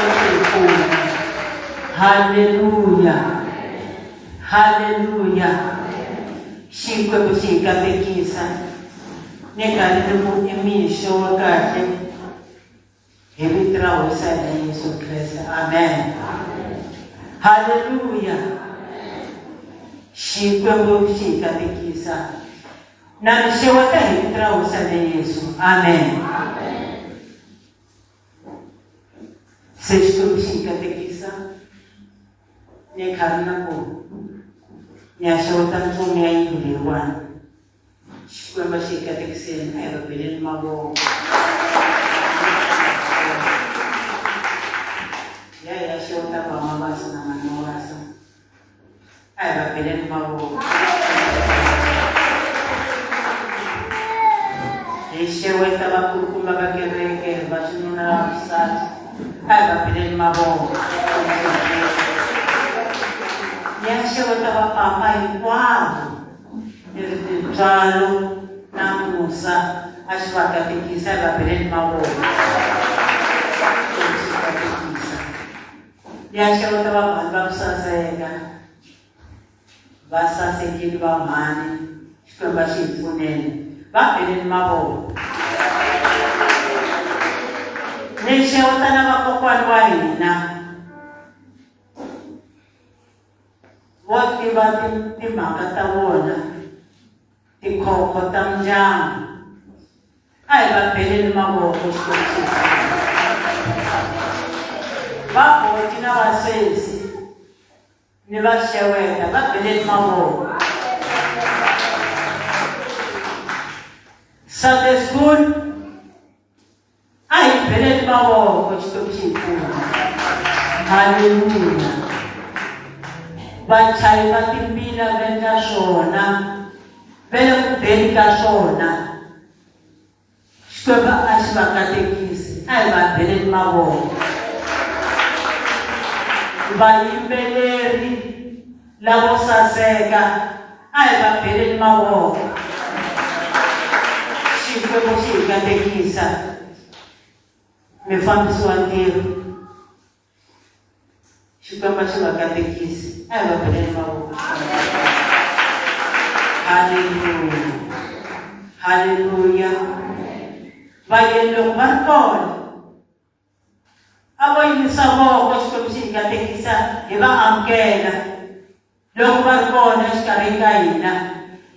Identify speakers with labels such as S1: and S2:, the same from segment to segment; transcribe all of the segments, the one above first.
S1: Xikwembu xi hi pfuna. Haleluya. Haleluya. Xikwembu xi hi katekisa. Ni karhi ni ku i mixo wa kahle hi vito ra Hosi ya hina Yesu Kreste. Amen. Haleluya. Xikwembu xi hi katekisa. Na mi xeweta hi vito ra Hosi ya hina Yesu. Amen. Se Xikwembu xi hi katekisa. Ni kha ni na ku ni ya xeweta ntsumi ya yindlu leyiwani. Xikwembu xi hi katekiseni a hi va beleni mavoko. Ya hi ya xeweta vamavasa na manowasa. A hi va beleni mavoko. Hi xeweta vakulukumba va kereke va xinuna na vaxisati. A hi va beleni mavoko. Ni ya xeweta vapapa hinkwavo. Ni ri tintswalo na musa a xi va katekisa hi va beleni mavoko. Xi katekisa. Ni ya xeweta vamhani va ku saseka. Va sasekile vamhani. Xikwembu a xi hi pfuneni. Va beleni mavoko. Ni xeweta na vakokwani wa hina. Vo tiva timhaka ta vona, tikhokho ta mindyangu. A hi va beleni mavoko Xikwembu xi Vaboti na vasesi ni va xeweta va beleni mavoko. Sunday school A hi beleni mavoko Xikwembu xi hi pfuna. Haleluya. Vachayi va timbila va endla swona, va le ku beni ka swona. Xikwembu a xi va katekisi, a hi va beleni mavoko. Vayimbeleri lavo saseka A hi va beleni mavoko. Xikwembu xi hi katekisa. Mufambisi wa ntirho. Xikwembu xi va katekisi. A hi va beleni mavoko. Haleluya. Haleluya. Vayeni loko va ri kona a vo yimisa voko Xikwembu xi hi katekisa hi va amukela loko va ri kona exikarhini ka hina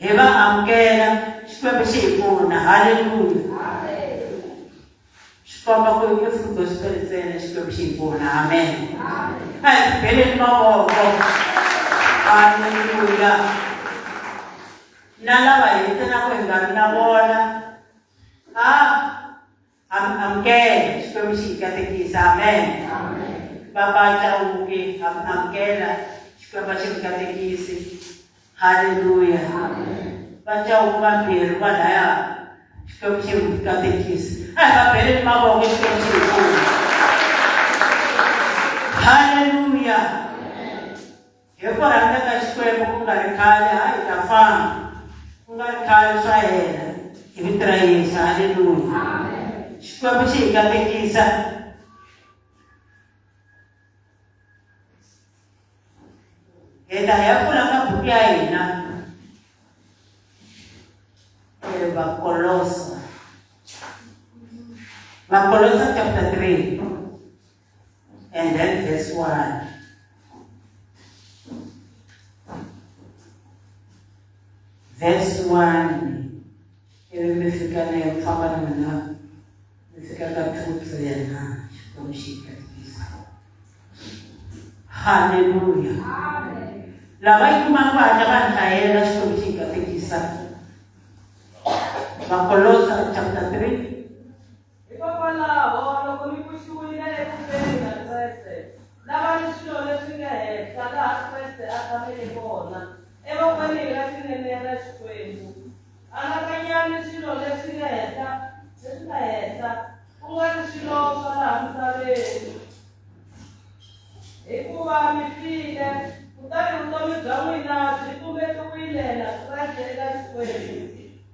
S1: hi va amukela Xikwembu xi hi pfuna haleluya swi komba ku i full gospel ntsena Xikwembu xi hi pfuna amen a hi tibeleni mavoko haleluya na lava hi vitanaka hi nga ri na vona a Amukela Xikwembu xi hi katekisa amen Baba Chauke amukela Xikwembu xi mi katekisi haleluya va Chauke vambirhi kwalaya Xikwembu xi mi katekisi a hi va beleni mavoko Xikwembu xi hi pfuna haleluya Hi ku rhandza ka Xikwembu ku nga ri khale ha hi ta famba ku nga ri khale swa hela hi vito ra Yesu haleluya Xikwembu xi hi katekisa hi ta ya pfula ka buku ya hina Vakolosa Vakolosa chapter 3 and then verse 1. Verse 1 ivi mi fika na mi famba na mina mi fika ka 2 ntsena Xikwembu xi katekisa halleluya lava yi kumaka va hatla va hlayela Xikwembu xi katekisa Vakolosa chapter 3
S2: Hikokwalaho, loko mi pfuxiwile eku feni na Kreste, lavani swilo leswi nge henhla, laha Kreste a tshameke kona, evokweni ra xinene ra Xikwembu. Anakanyani swilo leswi nge henhla, leswi nga henhla, ku nga ri swilo swa laha misaveni. Hikuva mi file, kutani vutomi bya n'wina byi tumbetiwile na Kreste eka Xikwembu.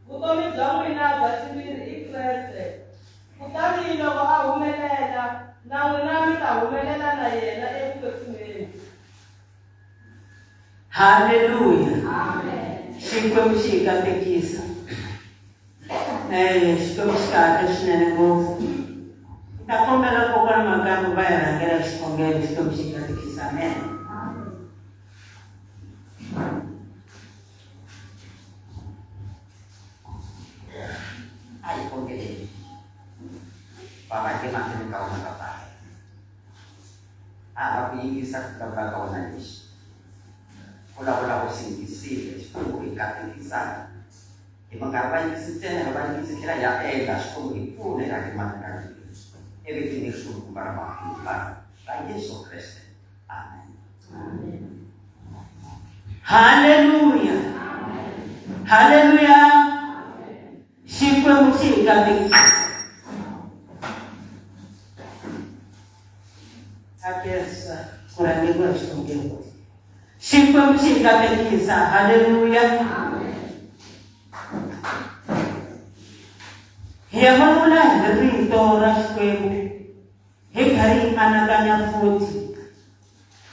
S2: Vutomi bya n'wina bya xiviri i Kreste. Kutani loko a humelela, na n'wina mi ta humelela na yena eku kwetsimeni.
S1: Haleluya! Xikwembu xi hi katekisa. Eh, Xikwembu xi kahle swinene ngopfu. Ni ta kombela kokwana Makambu va hi rhangela xikhongelo Xikwembu xi hi katekisa. Amen.
S3: A hi khongeleni. Baba hi emahlweni ka wena papa. A ha ku yingisa ku vulavula ka wena lexi. Vulavula u swi yingisile Xikwembu hi katekisa. Hi minkarhi va yingisi ntsena hi va yingisi tlhela hi ya endla Xikwembu hi pfune hi rhange mahlweni ka hina. Evitweni lerikulukumba ra matimba ra Yesu Kreste. Amen.
S1: Haleluya. Haleluya. Xikwembu xi hi katekisa. Hakesa ku rhangeriwa hi xikhongelo. Xikwembu xi hi katekisa. Haleluya. Hi ya vulavula hi rito ra Xikwembu hi karhi hi anakanya futhi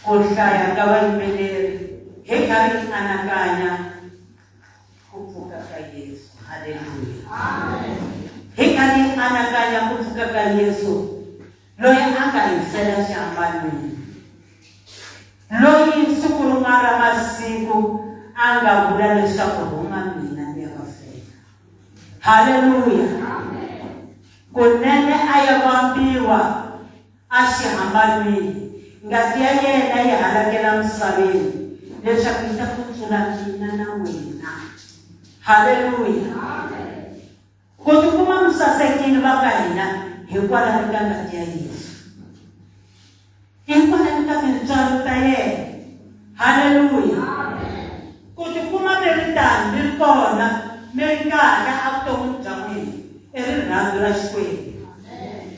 S1: ku hlaya ka vayimbeleri hi karhi hi anakanya ku pfuka ka Yesu. Haleluya. Hi karhi hi anakanya ku pfuka ka Yesu loyi a nga hi fela xihambanweni. Loyi siku rin'wana ra masiku a nga vula leswaku rhuma mina ni ya va fela. Haleluya. Kunene a ya vambiwa Axihambanweni, ngati ya yena yi halakela misaveni leswaku yi ta kutsula mina na n'wina. Haleluya! Ku tikuma mi sasekile va ka hina hikwalaho ka ngati ya Yesu, hikwalaho ka tintswalo ta yena. Haleluya! Ku tikuma mi ri tano, mi ri kona, mi ri kahle evuton'wini bya n'wina i rirhandzu ra Xikwembu.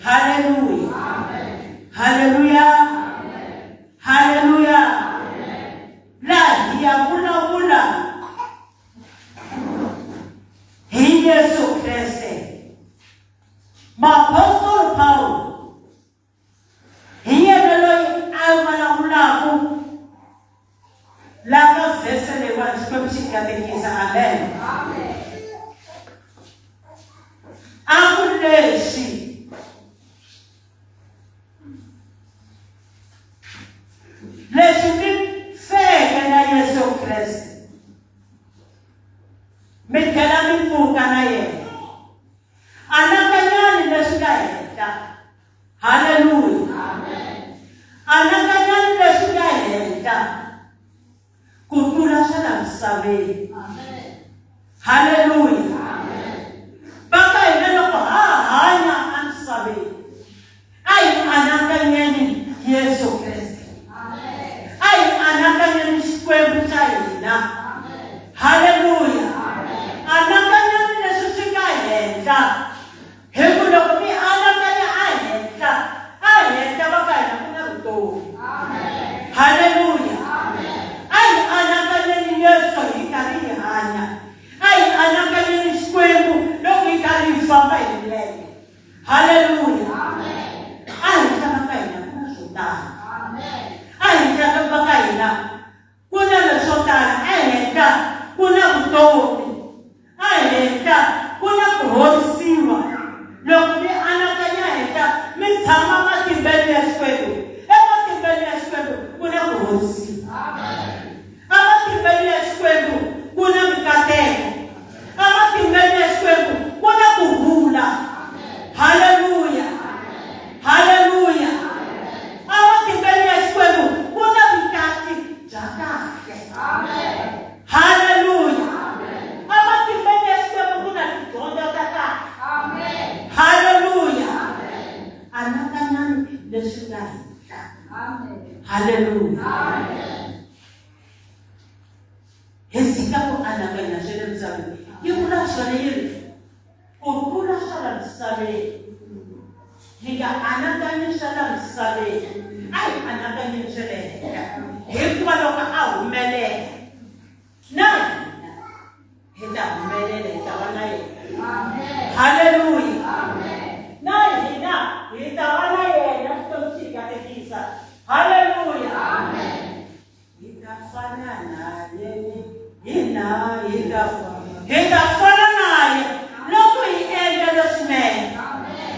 S1: Haleluya! Haleluya! Haleluya! Laha hi ya vulavula hi Yesu Kreste. Muapostolo Pawulo Hi yena loyi a vulavulaka la ka vhese leyiwani Xikwembu xi katekisa amen a ku leswi leswi mi feke na Yesu Kreste mi tlhela mi pfuka na yena anakanyani leswi nga henhla Haleluya. Anakanyani leswi nga henhla ku tlula swa la misaveni. Haleluya. Va ka hina loko ha hanya emisaveni a hi anakanyeni Yesu Kreste. A hi anakanyeni Xikwembu xa hina. Haleluya. Anakanyani leswi swi nga henhla Hi ku loko mi anakanya ehenhla, ehenhla va ka hina ku na vutomi. Haleluya! A hi anakanyeni Yesu hi karhi hi hanya. A hi anakanyeni Xikwembu loko hi karhi hi famba hi milenge. Haleluya! Ehenhla va ka hina ku na swo tala. Ehenhla va ka hina Ku na leswo tala ehenhla, ku na vutomi ehenhla, ku na ku horisiwa. Loko mi anakanya henhla, mi tshama matimbeni ya Xikwembu. Ematimbeni ya Xikwembu ku na ku horisiwa. Ematimbeni ya Xikwembu ku na mikateko. Ematimbeni ya Xikwembu ku na ku rhula. Haleluya! Haleluya! Ematimbeni ya Xikwembu ku na vukati bya kahle. Haleluya! Ematimbeni ya Xikwembu ku na tidyondzo ta kahle. Haleluya! Anakanyani leswi nga henhla. Haleluya! Hi tshika ku anakanya swa le misaveni. Yi vula swona yi ri, ku tlula swa la misaveni. Hi nga anakanyi swa la misaveni, a hi anakanyeni swa le henhla. Hikuva loko a humelela, na hina hi ta humelela, hi ta va na yena. Haleluya! Na hina hi ta va na yena. Haleluya. Hi ta fana naye hina hi ta hi ta fana naye loko hi endla leswinene.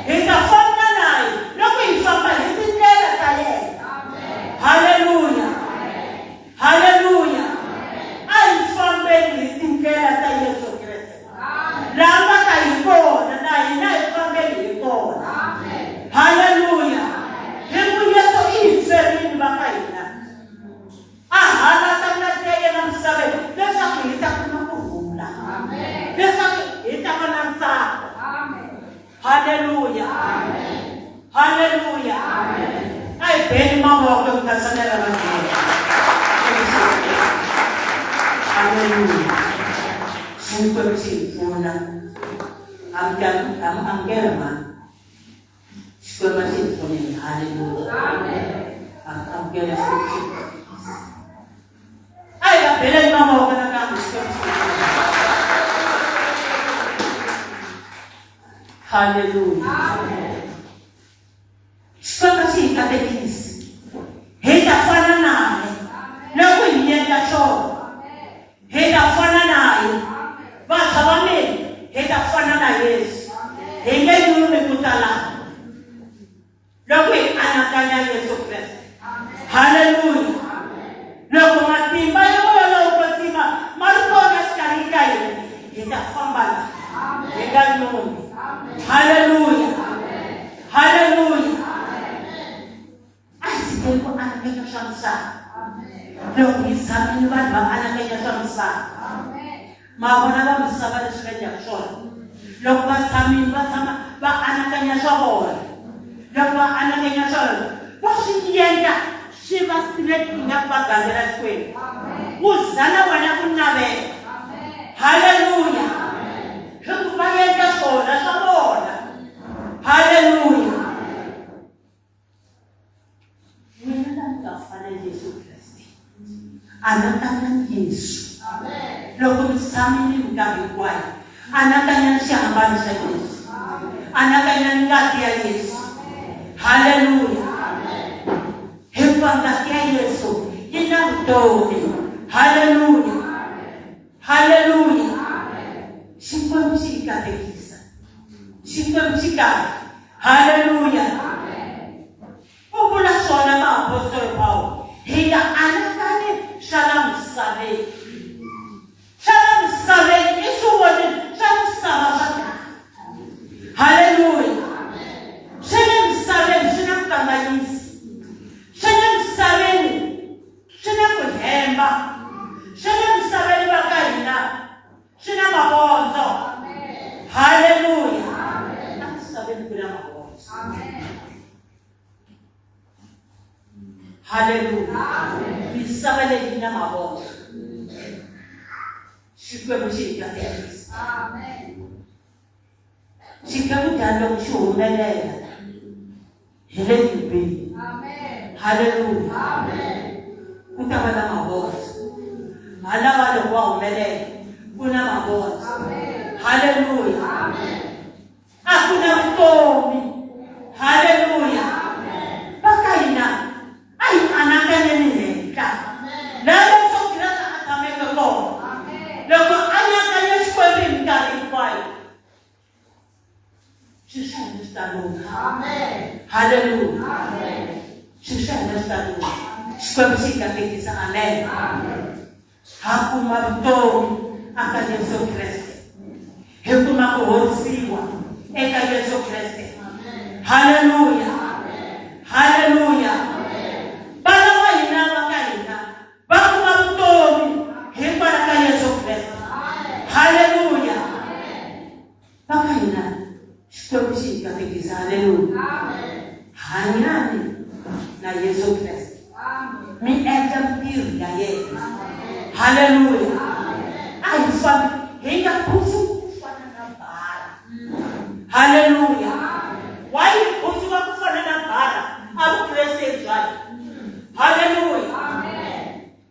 S1: Hi ta fana naye loko hi famba hi tindlela ta yena. Haleluya. Haleluya. A hi fambeni hi tindlela ta Yesu Kreste. Laha nga ta hi kona na hina hi fambeni hi kona. Haleluya. Hi ku Yesu i hi ferile va ka hina. A halata ngati ya yena misaveni leswaku hi ta kuma ku rhula. Leswaku hi ta va na ntsako. Haleluya. Haleluya. A hi beni mavoko hi khatsanela va Haleluya. Xikwembu xi hi pfuna. Amukela mhani. Xikwembu xi hi pfunile. Haleluya. Amukela Xikwembu xi hi katekisa. A hi va beleni mavoko nakambe Xikwembu xi hi pfuna. Haleluya. Xikwembu xi hi katekisi. Hi ta fana naye loko hi endla swona. Hi ta fana naye. Vantshwa va mina, hi ta fana na Yesu. Hi nge nyumi ku tala loko hi anakanya Yesu Kreste. Haleluya. Loko matimba ya moya lowo kwetsima ma ri kona exikarhi ka hina, hi ta famba la hi nga nyumi. Haleluya. Haleluya. A hi tshikeni ku anakanya swa misava. Loko hi tshamile vanhu va anakanya swa misava. Ma vona va misava leswi va endlaka swona. Loko va tshamile va tshama va anakanya swa vona. Loko va anakanya swa vona va swi endla swi va straight ingaku va gandzela Xikwembu. U za na wena u navela. Haleluya. Hikuva va endla swona swa vona. Haleluya. N'wina la mi nga fana na Yesu Kreste, anakanyani Yesu. Loko mi tshamile minkarhi hinkwayo, anakanyani xihambano xa Yesu, anakanyani ngati ya Yesu. Haleluya! Hikuva ngati ya Yesu yi na vutomi. Haleluya! Haleluya! Xikwembu xi hi katekisa. Xikwembu xi kahle. Haleluya! U vula swona muapostolo Pawulo, hi nga anakanyi swa la misaveni. Swa la misaveni i swi vonile swa misava swa tala. Haleluya! Swa le misaveni swi na ku kanganyisa. Swa le misaveni swi na ku hemba. Swa le misaveni va ka hina swi na mavondzo. Haleluya! Emisaveni ku na mavondzo. Haleluya! Misava leyi yi na mavondzo. Xikwembu xi hi katekisa. Xikhekudani loko xi humelela hi le nyimpini. Haleluya! Ku ta va na mavondzo. Halava loko va humelela ku na mavondzo. Haleluya! A ku na vutomi. Haleluya! Va ka hina a hi anakanyeni henhla laha Yesu Kreste a tshameke kona. Loko anakanya Xikwembu hi minkarhi hinkwayo, swilo swa hina swi ta lungha. Haleluya! Swilo swa hina swi ta lungha. Xikwembu xi hi katekisa. Amen. Ha kuma vutomi aka Yesu Kreste. Hi kuma ku horisiwa eka Yesu Kreste. Haleluya! Haleluya! Vana va hina va ka hina va kuma vutomi hikwalaho ka Yesu Kreste. Haleluya! Va ka hina Xikwembu xi hi katekisa. Haleluya! Hanyani na Yesu Kreste. Mi endla mintirho ya yena. Haleluya! A hi fambi hi nga phuzi ku fana na bara. Haleluya! Why hi phuziwa ku fana na bara a Vukreste bya hina? Haleluya!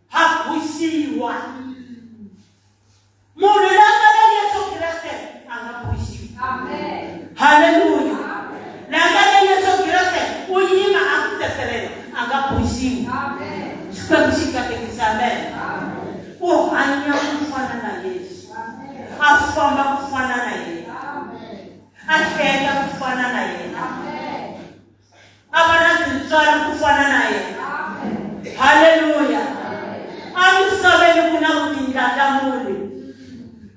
S1: Ha phuziwa. Munhu la nga na Yesu Kreste a nga phuxiwi. Haleluya! La nga na Yesu Kreste u yima a ku tsetselela a nga phuxiwi. changing. Xikwembu xi katekisa amen. U hanya ku fana na Yesu. A famba ku fana na yena. A hleka ku fana na yena. A va na tintswalo ku fana na yena. Haleluya. Emisaveni ku na vutindlandlamuli.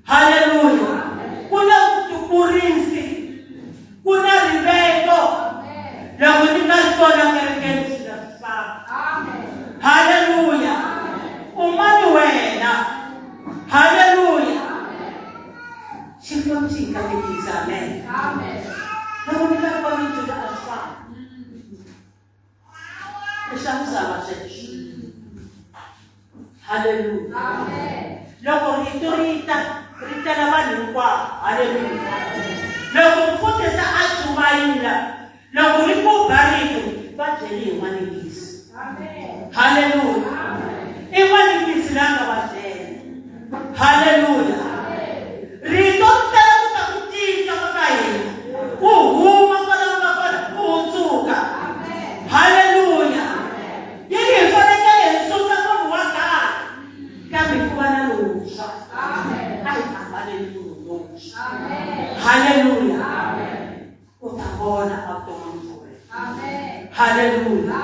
S1: Haleluya. Ku na vutikurisi. Ku na rivengo. Loko ni nga ri kona kerekeni swi nga swi famba. Haleluya. U mani wena? Haleluya. Xikwembu xi hi katekisa. Amen. Loko ni nga ri kona ni dyondza a swi famba. I swa misava sweswo. Haleluya. Loko rito ri ta ri tela vanhu hinkwavo. Haleluya. Loko mfundhisi a chumayela, loko ri ku ba rito, va byeli hi n'waningisi. Haleluya. I n'waningisi la nga va byela. Haleluya. Rito ri tela ku ta ku cinca ka ka hina. Ku huma kwalaho ka kona ku hundzuka. Haleluya. Yi ri hi fanekele hi susa munhu wa khale kambe ku va na lowuntshwa. A hi ambaleni munhu lowuntshwa. Haleluya. U ta vona evuton'wini bya wena. Haleluya.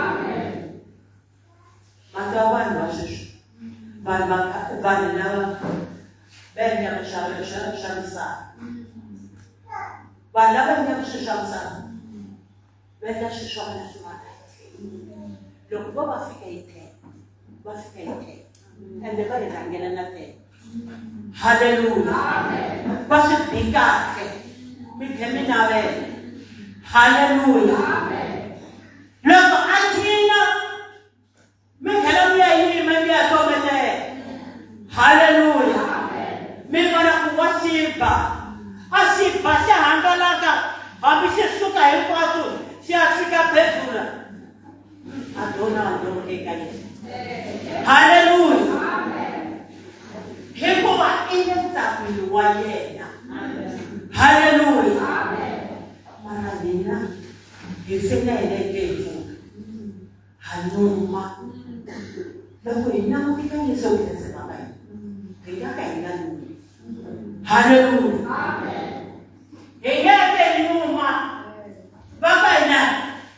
S1: Mhaka ya vanhu va sweswi, vanhu va vanhu lava va endlaka swa swa swa misava. Vanhu lava endlaka swilo swa misava va endla swilo swa vona swi va right. Loko vo va fika hi 10, va fika hi 10 ende va hi rhangela na 10. Haleluya. Va swi bi kahle mi tlhe mi navela. Haleluya. Loko a cina mi tlhela mi ya yima mi ya tometela. Haleluya. Mi vona ku wa xi ba. A xi ba xi hangalaka hambi xi suka hinkwaswo xi ya fika phezula. A dona a dona eka Yesu. Haleluya. Hikuva i le ntsakweni wa yena. Haleluya. Mara hina hi fika hi le ke hi pfuka ha numa loko hi languteka Yesu Kreste baba hina hi nga ka hi nga numi. Haleluya. Hi nge ke hi numa va ka hina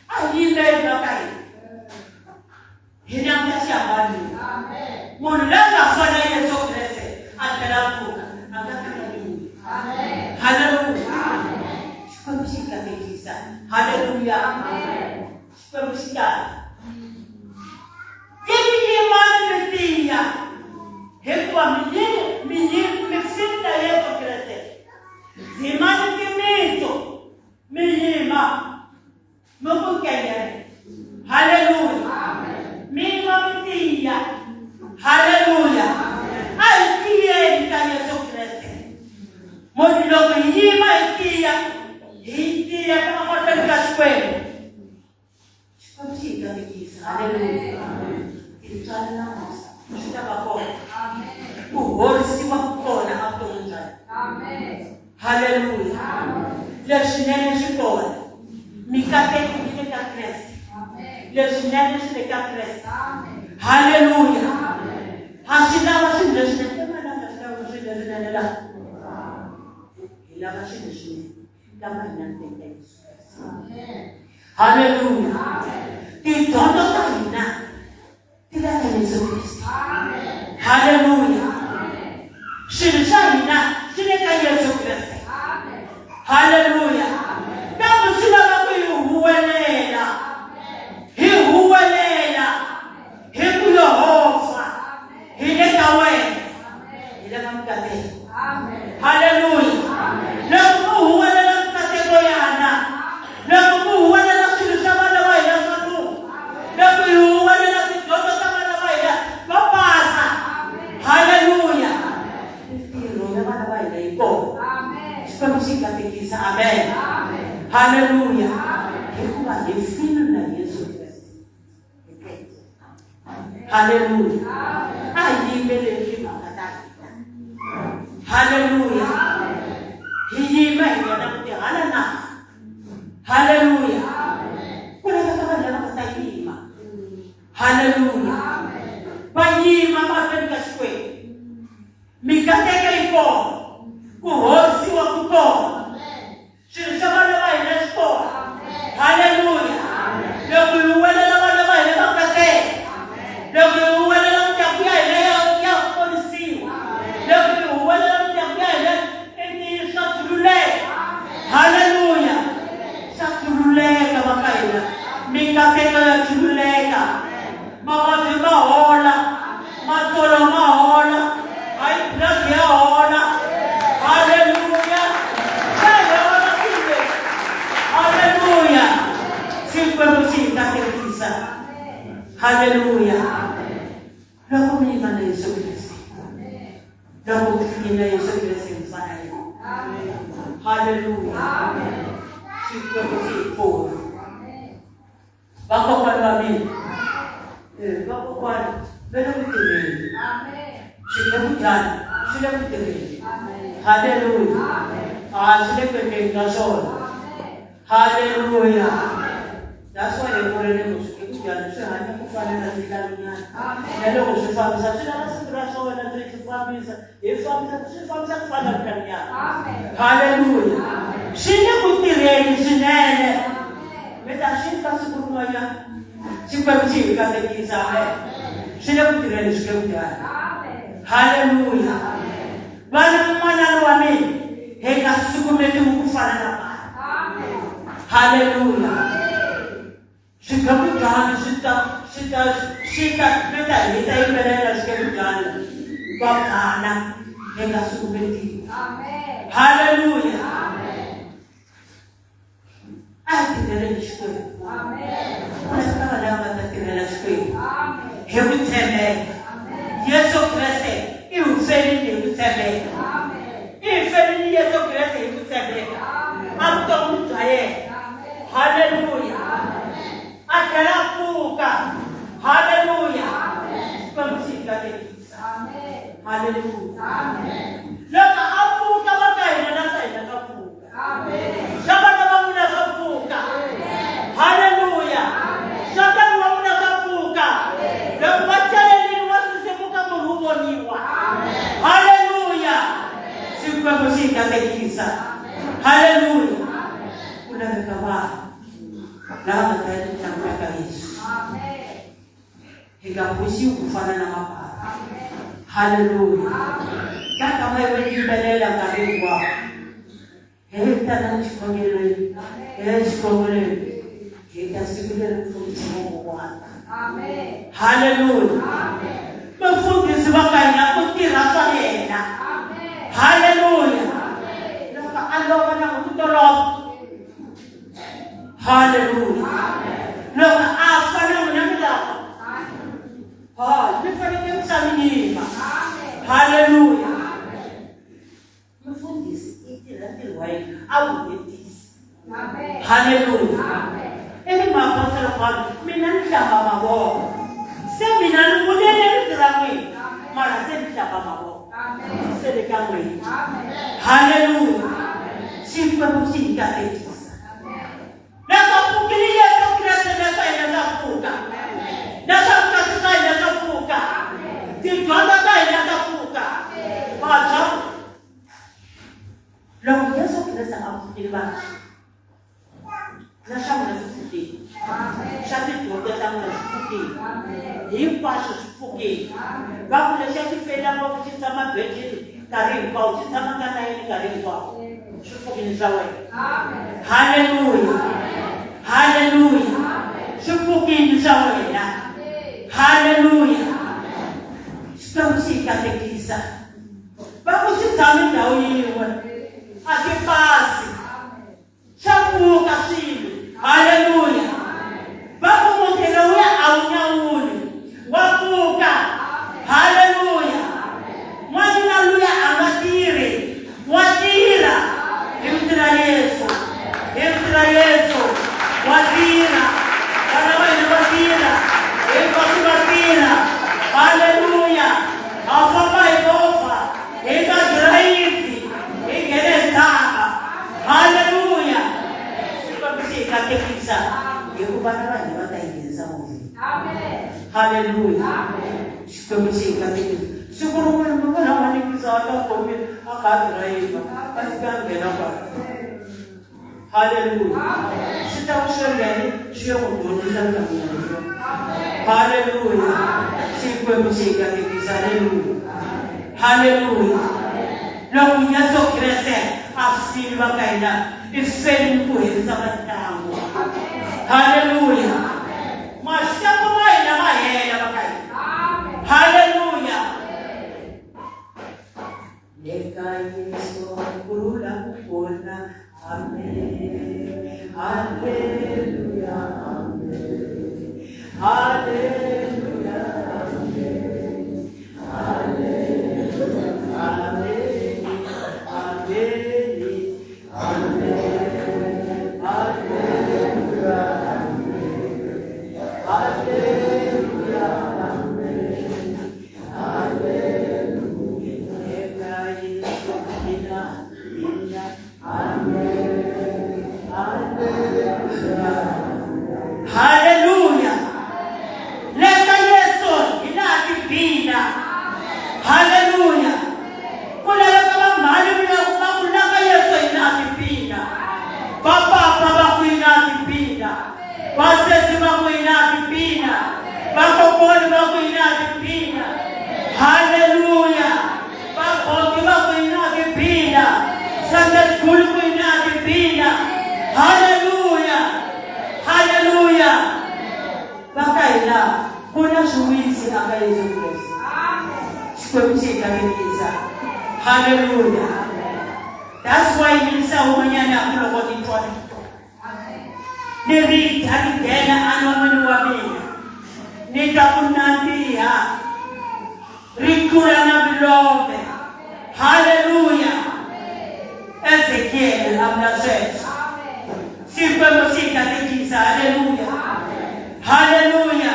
S1: a hi yimeli va ka hina hi languta xihambanweni. Munhu loyi a nga fana Yesu Kreste a tlhela a pfuka a nga ka nga numi. Haleluya. Xikwembu xi katekisa. Haleluya. Xikwembu xi kahle. Ivi yimani mi tiya hikuva mi yi mi yi mi fini na Yesu Kreste. Dzimani timitsu mi yima mi ku nkengere. Haleluya. Mi yima mi tiya. Haleluya. A hi tiyeni ka Yesu Kreste. Munhu loko hi yima hi tiya, hi tiya emahlweni ka Xikwembu. Xikwembu xi hi katekisa. Haleluya. Tintswalo na musa swi ta va kona. Ku horisiwa ku kona evuton'wini bya hina. Haleluya. Leswinene swi kona. Mikateko yi le ka Kreste. Leswinene swi le ka Kreste. Haleluya. Ha swi lava swilo leswinene. Emalanga swi lava swilo leswinene laha. Hi lava swilo leswinene lama hi languteke Yesu Kreste. Haleluya. Tidyondzo ta hina ti le ka Yesu Kreste. Haleluya. Swilo swa hina swi le ka Yesu Kreste. Haleluya. Kambe swi lava ku hi huwelela. Hi huwelela hi ku Yehovha hi le ka wena. Hi lava mikateko. Haleluya. Loko ku huwelela mikateko yana, loko ku huwelela swilo swa vana va hina swa lunga, loko hi huwelela tidyondzo ta vana va hina va pasa. Haleluya. Mintirho ya vana va hina yi kona. Xikwembu xi katekisa. Amen. Haleluya. Hikuva hi file na Yesu Kreste. Hi tele. Haleluya. A hi yimeleli timhaka ta hina. Haleluya. Hi yima hi nga languti hala na hala. Haleluya. Ku laveka vanhu lava nga ta yima. Haleluya. Va yima mahlweni ka Xikwembu. Mikateko yi kona. Ku horisiwa ku kona. Swilo swa vana va hina swi kona. Haleluya. Loko hi huwelela vana va hina va kateka. Loko hi huwelela mindyangu ya hina ya ya ponisiwa. Loko hi huwelela mindyangu ya hina i ntiyiso swa khululeka. Haleluya. Swa khululeka va ka hina. Mikateko ya khululeka. Mavabyi ma hola. Matsolo ma hola. High blood ya hola. Haleluya. Swa hola swilo leswi. Haleluya. Xikwembu xi hi katekisa. Haleluya. Loko mi yima na Yesu Kreste. Loko mi yima na Yesu Kreste mi fana yena. Haleluya. Xikwembu xi hi pfuna. Vakokwani va mina. Vakokwani va le ku tirheni. Xikwembu njhani xi le ku tirheni. Haleluya. A xi le ku endleni ka swona. Haleluya. That's why hi vule ku swikwembu swi hanya ku fana na swihlalunyana. Na loko swi fambisa swi lava siku ra swona swi swi fambisa hi fambisa swi fambisa ku fana na swihlalunyana. Haleluya. Swi le ku tirheni swinene. Mi ta swi twa siku rin'wanyana. Xikwembu xi hi katekisa. Amen. Swi le ku tirheni Xikwembu njhani. Haleluya. Vana manana wa mina hi nga sukumetiwi ku fana na vanhu. Haleluya. Swikhembudyana swi ta swi ta swi ta mi ta hi ta yimbelela swikhembudyana va bana hi nga sukumetiwi. Haleluya. A hi tirheleni Xikwembu. Ku laveka vanhu lava nga ta tirhela Xikwembu hi ku tshembeka. Yesu Kreste i hi ferile hi ku tshembeka. I hi ferile Yesu Kreste hi ku tshembeka. A vutomi bya yena. Haleluya. A tlhela a pfuka. Haleluya. Xikwembu xi hi katekisa. Haleluya. Loko a pfuka va ka hina na swa hina swa pfuka. Swa vana va n'wina swa pfuka. Haleluya. Swa ndyangu wa n'wina swa pfuka. Loko va celelile wa sisimuka murhi wu voniwa. Haleluya. Xikwembu xi hi katekisa. Haleluya. Ku laveka vanhu lava nga ta ndyangu ya ka Yesu. Hi nga boxiwi ku fana na mapapa. Haleluya. Tata wa hi yimbelela nkarhi hinkwawo. Hi tata xikhongelweni. Hi xikhongelweni. Hi ta siku leri mfundhisi wa
S2: Amen.
S1: Haleluya. Mufundhisi wa ka hina u tirha swa yena. Haleluya. Loko a lova na n'wi to lova. Haleluya. Loko a fa na n'wina mi ta fa. Ha, mi fanekele mi swa mi yima. Haleluya. Mufundhisi i tirha ntirho wa yena a wu hetisa. Haleluya. Ivi muapostola Pawulo mina ni hlamba mavoko. Se mina ni vulele rito ra n'wina mara se ni hlamba mavoko. Se le ka n'wina. Haleluya. Xikwembu xi hi katekisa. Loko pfukile Yesu Kreste na swa hina swa pfuka. Na swa vukati swa hina swa pfuka. Tidyondzo ta hina ta pfuka. Vantshwa loko Yesu Kreste a pfukile vantshwa na swa n'wina swi pfukile. Swa tidyondzo ta n'wina swi pfukile. Hinkwaswo swi pfukile. Va ku lexiya xi feyila ngopfu xi tshama bejini nkarhi hinkwawo xi tshama ka layeni nkarhi hinkwawo. Swi pfukile swa wena. Haleluya. Haleluya. Swi pfukile swa wena. Haleluya. Xikwembu xi hi katekisa. Va ku xi tshami ndhawu yin'we. A xi pasi. Swa pfuka swilo. Haleluya. Va ku muti lowuya a wu nyawuli. Wa pfuka. Haleluya. N'wanuna luya a nga tirhi. Wa tirha. Hi vito ra Yesu. Hi vito ra Yesu. Wa tirha. Vana va hina va tirha. Hinkwaswo va tirha. Haleluya. Ha famba hi movha. Hi nga dirayivhi. Hi nghene hi ntshava. Haleluya. Xikwembu xi hi katekisa. Haleluya. Xikwembu xi hi katekisa. Siku rin'wana mi vona manikisa a ta khomi a kha a dirayivha a fika a nghena kwala. Haleluya. Swi ta ku swi ngheni swi ya ku dyondzisa nhlamulo. Haleluya. Xikwembu xi hi katekisa. Haleluya. Haleluya. Loko Yesu Kreste a file va ka hina i feli ku herisa matlangu. Haleluya. Maxangu ma hina ma hela va ka hina. Haleluya. Eka Yesu kurhula ku kona. Amen. Haleluya. Amen. Haleluya. Amen. Haleluya. Amen. Amen. Amen. Haleluya. Amen. Haleluya. Amen. Haleluya. Eka Yesu hina hina. Amen. Haleluya. Haleluya. Leka Yesu hina tiphina. Haleluya. Ku laveka vamhani va ku laka Yesu hina tiphina. Vapapa va ku hina tiphina. Vasesi va ku hina tiphina. Vakokwani va ku hina tiphina. Haleluya. Vaboki va ku hina tiphina. Sunday school ku hina tiphina. Haleluya. Haleluya. Va ka hina ku na swiwisi aka Yesu Kreste. Xikwembu xi hi katekisa. Haleluya. That's why ni sa un'wanyana a ku loko ni twa rito ni ri dya ri nghena enon'wini wa mina ni twa ku nandziha ri tlula na vulombe. Haleluya. Ezekiel a vula sweswo. Xikwembu xi hi katekisa. Haleluya. Haleluya.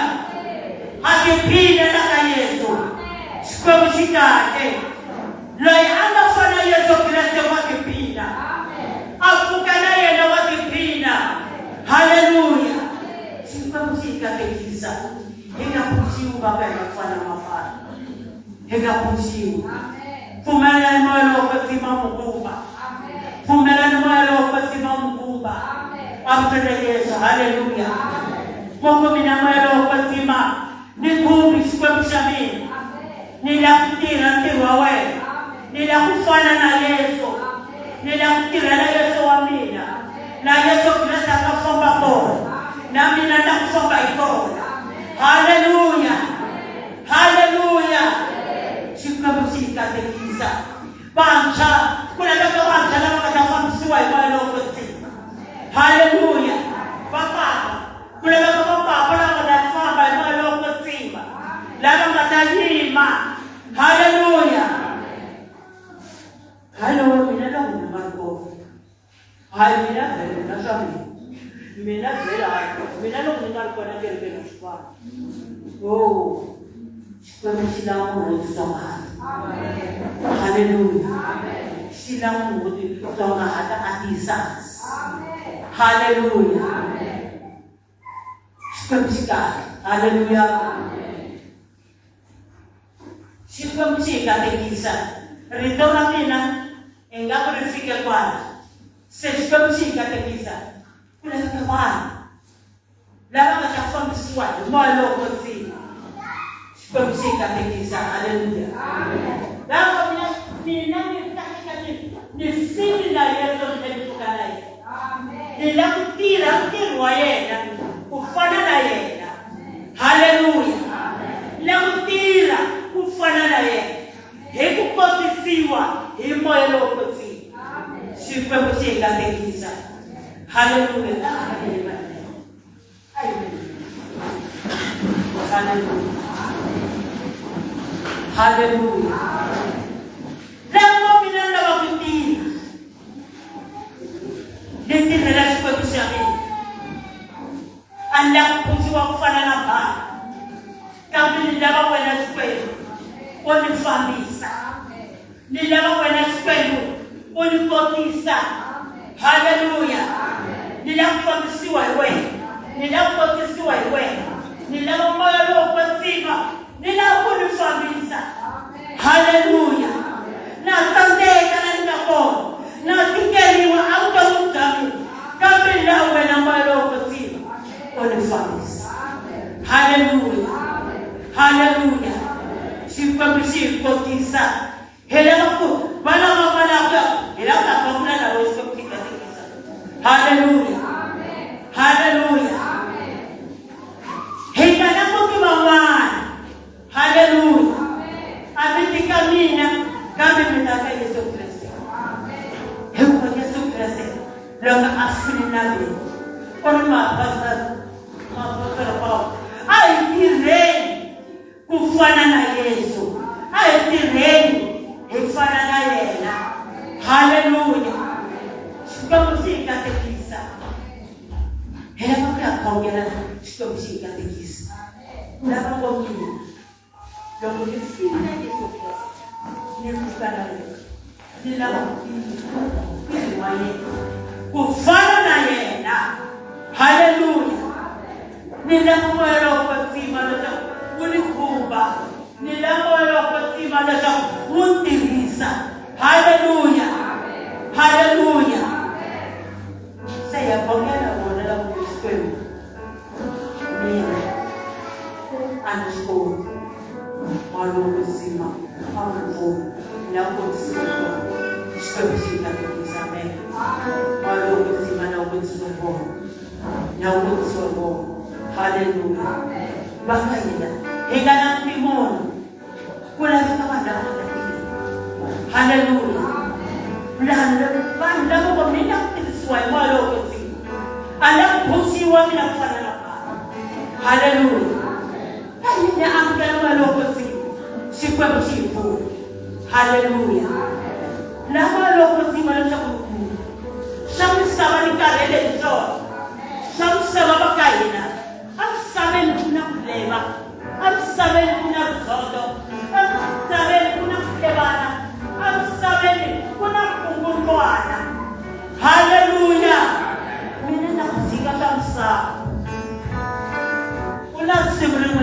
S1: A tiphina la ka Yesu. Xikwembu xi kahle. Loyi a nga fana Yesu Kreste wa tiphina. A pfuka na yena wa tiphina. Haleluya. Xikwembu xi hi katekisa. Hi nga pfuxiwi va ka hi nga fana mafana. Hi nga pfuxiwi. Pfumelani moya lowo kwetsima wu vumba. Pfumelani moya lowo kwetsima wu vumba. Amukela Yesu. Haleluya. Moko mina moya lowo kwetsima ni khumbi Xikwembu xa mina. Ni lava ku tirha ntirho wa wena. Ni lava ku fana na Yesu. Ni lava ku tirhela Yesu wa mina. Na Yesu Kreste a nga famba kona. Na mina ni ta ku famba hi kona. Haleluya. Haleluya. Xikwembu xi hi katekisa. Vantshwa, ku laveka vantshwa lava nga ta fambisiwa hi moya lowo kwetsima. Haleluya. Vapapa, ku laveka vapapa lava nga ta famba hi moya lowo kwetsima. Lava nga ta yima. Haleluya. Haleluya, mina na n'wina ma ri kona. Hayi mina vhele mina swa mina. Mina vhele hayi mina loko ni nga ri kona kerekeni a swi fani. Oh. Xikwembu xi lava munhu wo titsongahata. Haleluya. Xi lava munhu wo titsongahata a tiyisa hansi. Haleluya. Xikwembu xi kahle. Haleluya. Xikwembu xi hi katekisa. Rito ra mina ingaku ri fike kwala. Se Xikwembu xi hi katekisa. Ku laveka vanhu lava nga ta fambisiwa hi moya lowo kwetsima. Xikwembu xi hi katekisa. Haleluya. Lava mina mina ni kahle kahle ni fini na Yesu ni tlhela ni pfuka na yena. Ni lava ku tirha ntirho wa yena ku fana na yena. Haleluya. Ni lava ku tirha ku fana na yena hi ku kotisiwa hi moya lowo kwetsima. Xikwembu xi hi katekisa. Haleluya. Haleluya. Haleluya. Loko mina ni lava ku tirha ni tirhela Xikwembu xa mina a ni lava ku phunciwa ku fana na bana kambe ni lava wena Xikwembu u ni fambisa ni lava wena Xikwembu u ni kotisa haleluya ni lava ku fambisiwa hi wena ni lava ku kotisiwa hi wena ni lava moya lowo kwetsima. Haleluya, haleluya. Xikwembu xi hi kotisa hi lava ku va lava va lava hi lava ku ta vulavula na wena. Xikwembu xi katekisa. Haleluya, haleluya. Hi nga languti van'wana. Haleluya. A mi ti ka mina, kambe mi ta ka Yesu Kreste, hikuva Yesu Kreste loko a file na mina u ri muapostola Pawulo, a hi tirheni ku fana na Yesu, a hi tirheni hi fana na yena. Haleluya. Xikwembu xi hi katekisa. Hi lava ku ya khongela. Xikwembu xi hi katekisa. Lava ngo mina loko ni file Yesu Kreste ni pfuka na yena, ni lava ku tirhi wa yena ku fana na yena. Haleluya. Ni lava moya lowo kwetsima leswaku wu ni khumba, ni lava moya lowo kwetsima leswaku wu ni tirhisa. Haleluya, haleluya. Se ya khongela vona lava ku Xikwembu, mina a ni swi koti, moya lowo kwetsima a wu ni pfuni na ku kotisiwa kona. Xikwembu xi hi katekisa. Amen. Moya lowo kwetsima na wu kotisiwe kona, na wu kotisiwe kona. Haleluya. Va ka hina hi nga na mpimono ku laveka vanhu lava nga ta tirha. Haleluya. Vanhu lava vo mina ku tirhisiwa hi moya lowo kwetsima, a la ku phusiwa mina ku fana na vanhu. Haleluya. A hi ni amukela moya lowo kwetsima. Xikwembu xi hi pfuna. Haleluya. La moya lowo kwetsima leswaku swa misava ni karhele hi swona swa misava. Va ka hina emisaveni ku na ku leva, emisaveni ku na rizondo, emisaveni ku na ku hlevana, emisaveni ku na vukungundwana. Haleluya. Mina na ku tshika swa misava. Ku na risimu rin'we.